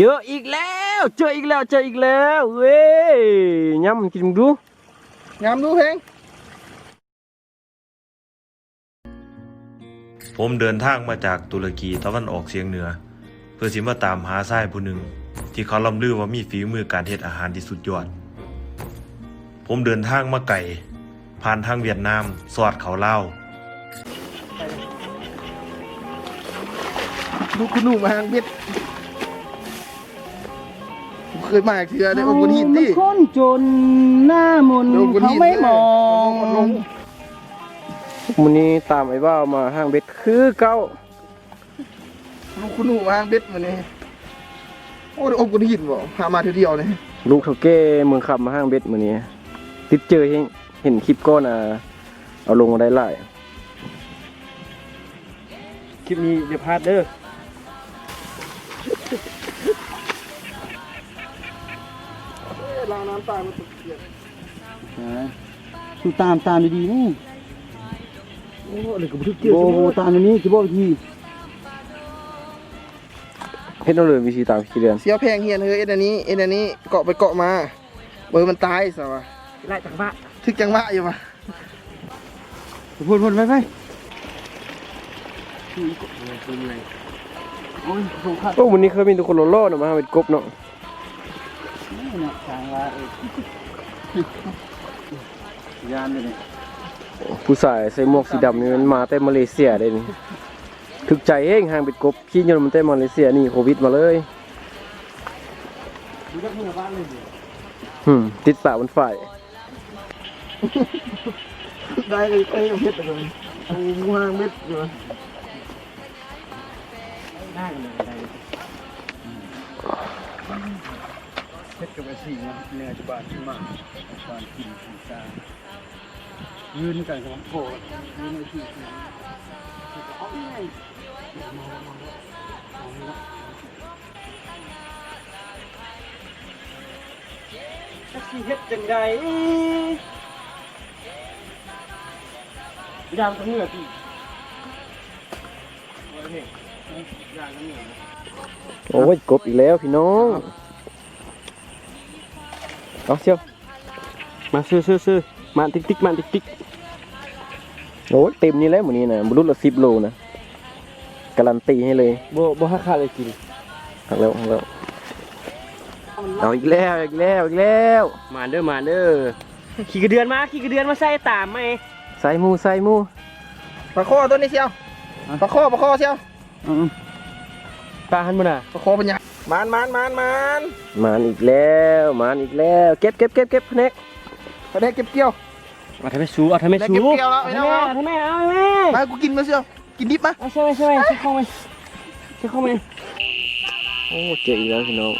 ເຈີອີກແລ້ວ ເຈີອີກແລ້ວ ເຈີອີກແລ້ວເວີຍ. ຍຳກິນເບິ່ງດູ ຍຳດູເພງ. ຜົມເດີນທາງມາຈາກຕຸລະກີຕາເວັນອອກສຽງເໜືອ ເພື່ອຊິມາຕາມຫາຊາຍຜູ້ໜຶ່ງ ທີ່ເຂົາລ່ຳລືວ່າມີຝີມືການເຮັດອາຫານທີ່ສຸດຍອດ. ຜົມເດີນທາງມາໄກ ຜ່ານທາງຫວຽດນາມ ສອດເຂົ້າລາວ. ລູກຄຸນໜູມາຫາງເບັດ ບໍ່ເຄີຍມາຈັກເທື່ອເດ້. ໂອ້ ຄົນຫີນຕິ ຄົນຈົນໜ້າມົນ ເຂົາໄມ່ມອງ. ມື້ນີ້ຕາມໄອ້ບ່າວມາຫາງເບັດຄືເກົ່າ. ລູກຄຸນໜູມາຫາງເບັດມື້ນີ້. ໂອ້ ໄດ້ອົບກັນຫີນບໍ່ ຫາມາເທື່ອດຽວນີ້. ລູກເຖົ້າແກ່ເມືອງຄຳມາຫາງເບັດມື້ນີ້ ຕິດເຈີເຮັງ ເຫັນຄລິບກ່ອນ ອາ ເອົາລົງມາໄດ້ຫຼາຍ. ຄລິບນີ້ຢ່າພາດເດີ. ລ້າງນ້ຳຕາຍໝົດທຸກເທື່ອ. ອ່າ ສູດຕາມ ຕາມດີໆນີ້. ໂອ້ ອັນນີ້ກໍບໍ່ຖືກເຈື່ອ. ບໍ່ ບໍ່ ຕາມອັນນີ້ ຊິບອກວິທີ. ເຮັດເອົາເລີຍ ວິທີຕາມຂີ້ເດືອນ. ສ່ຽວແພງຮຽນເຮີ ເຮັດອັນນີ້ ເຮັດອັນນີ້ ເກາະໄປເກາະມາ ບໍ່ໃຫ້ມັນຕາຍຊະວ່າ. ຫຼາຍຈັງຫວະ ຖືກຈັງຫວະຢູ່ວ່າ. ພຸ້ນໆ ໄປໆ. ໂອ້ຍ ໂອ້ ມື້ນີ້ຄືມີແຕ່ຄົນຫຼໍ່ໆເນາະ ມາຫາເບັດກົບເນາະ. ນີ້ເນາະ ຊ່າງວ່າ ເອີ ຢ້ານຢູ່ນີ້. ຜູ້ຊາຍໃສ່ໝວກສີດຳນີ້ ມັນມາແຕ່ມາເລເຊຍເດ້ນີ້. ຖືກໃຈແຮງ ຫາງເບັດກົບ ຂີ່ຍົນມາແຕ່ມາເລເຊຍ ໜີໂຄວິດມາເລີຍ. ຫືມ ຕິດສາວມັນຝ້າຍ. ໄດ້ເລີຍ ເອີ ເຮັດເລີຍ ເອົາໝູຫາງເບັດຢູ່. ເຮັດກັບໄອ້ສີເນາະ ເນື້ອຢູ່ບ້ານຂຶ້ນມາ ບ້ານກິນກິນຊາ ຢືນກັນກັບພໍ່ ຢືນໄອ້ສີ ເອົາອີ່ຫຍັງ ຈັກຊິເຮັດຈັ່ງໃດ ຢ່າງກັບເມືອຕິ ໂອ້ຍ ກົບອີກແລ້ວພີ່ນ້ອງ. ເອົາ ສ່ຽວ ມາ ຊື່ໆໆ ມາຕິກໆ ມາຕິກໆ. ໂອ້ຍ ເຕັມນີ້ແຫຼະມື້ນີ້ນະ ບໍ່ຫຼຸດລະສິບໂລນະ ກາຣັນຕີໃຫ້ເລີຍ. ບໍ່ ບໍ່ຫັກຂາດເລີຍກິນ ຫັກແລ້ວ ຫັກແລ້ວ. ເອົາອີກແລ້ວ ອີກແລ້ວ ອີກແລ້ວ. ມາເດີ ມາເດີ. ຂີ້ກະເດືອນມາ ຂີ້ກະເດືອນມາໃສ່ຕາມໃໝ່. ໃສ່ໝູ່ ໃສ່ໝູ່. ປາຄໍຕົວນີ້ສ່ຽວ ປາຄໍ ປາຄໍສ່ຽວ. ອືມ ປາຫັ້ນບໍ່ນະ ປາຄໍເພິ່ນຍາ. ມານ ມານ ມານ ມານ. ມານອີກແລ້ວ ມານອີກແລ້ວ. ເກັບ ເກັບ ເກັບ ເກັບ ພະແນກ ພະແນກເກັບກ່ຽວ. ເອົາທຳແມ່ຊູ ເອົາທຳແມ່ຊູ ເກັບກ່ຽວແລ້ວ ເອົາແມ່ ເອົາແມ່ ເອົາແມ່. ມາ ກູກິນມາສ່ຽວ ກິນດິບມາ. ເອົາ ຊ່ວຍ ຊ່ວຍ ຊ່ວຍເຂົ້າມາ ຊ່ວຍເຂົ້າມາ. ໂອ້ ເຈີອີກແລ້ວພີ່ນ້ອງ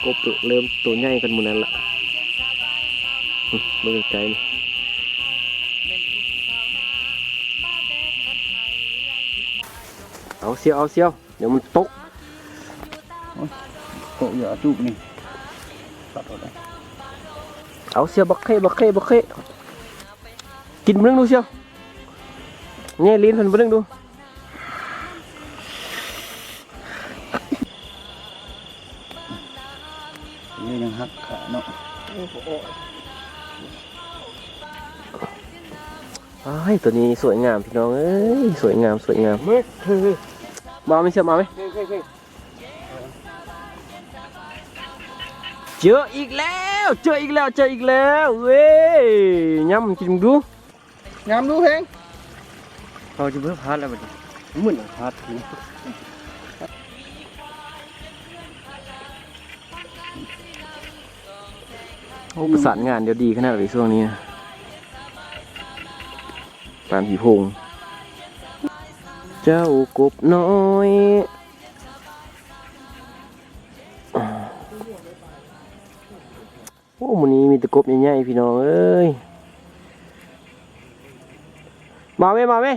ກົບເລີ່ມໂຕໃຫຍ່ກວ່າໝູ່ນັ້ນລະ. ອືມ ເບິ່ງໄກໆ ນີ້. ເອົາສ່ຽວ ເອົາສ່ຽວ ດຽວມັນຕົກ. ໂອ້ຍ ໂຕເຫຼືອຈູບນີ້ ຕັດເອົາໄດ້. ເອົາສ່ຽວ ບັກເຄ ບັກເຄ ບັກເຄ. ກິນເບິ່ງດູສ່ຽວ ແຍ່ລີ້ນເພິ່ນເບິ່ງດູ. ນີ້ຍັງຫັກຂາເນາະ. ອ້າຍ ຕົວນີ້ສວຍງາມພີ່ນ້ອງເອີຍ ສວຍງາມ ສວຍງາມ. ມາແມ່ ເຊື່ອມາແມ່. ເຈີອີກແລ້ວ ເຈີອີກແລ້ວ ເຈີອີກແລ້ວເວີຍ. ຍຳກິນເບິ່ງດູ ຍຳດູເພງ. ເຮົາຈະບໍ່ພາດແລ້ວບັດນີ້ ມື້ນພາດ. ໂອ້ ປະສານງານດຽວດີຂະໜາດເລີຍຊ່ວງນີ້ນະ ປານຜີໂພງ. ເຈົ້າກົບນ້ອຍ. ໂອ້ ມື້ນີ້ມີແຕ່ກົບໃຫຍ່ໆ ພີ່ນ້ອງເອີຍ. ມາແມ່ ມາແມ່.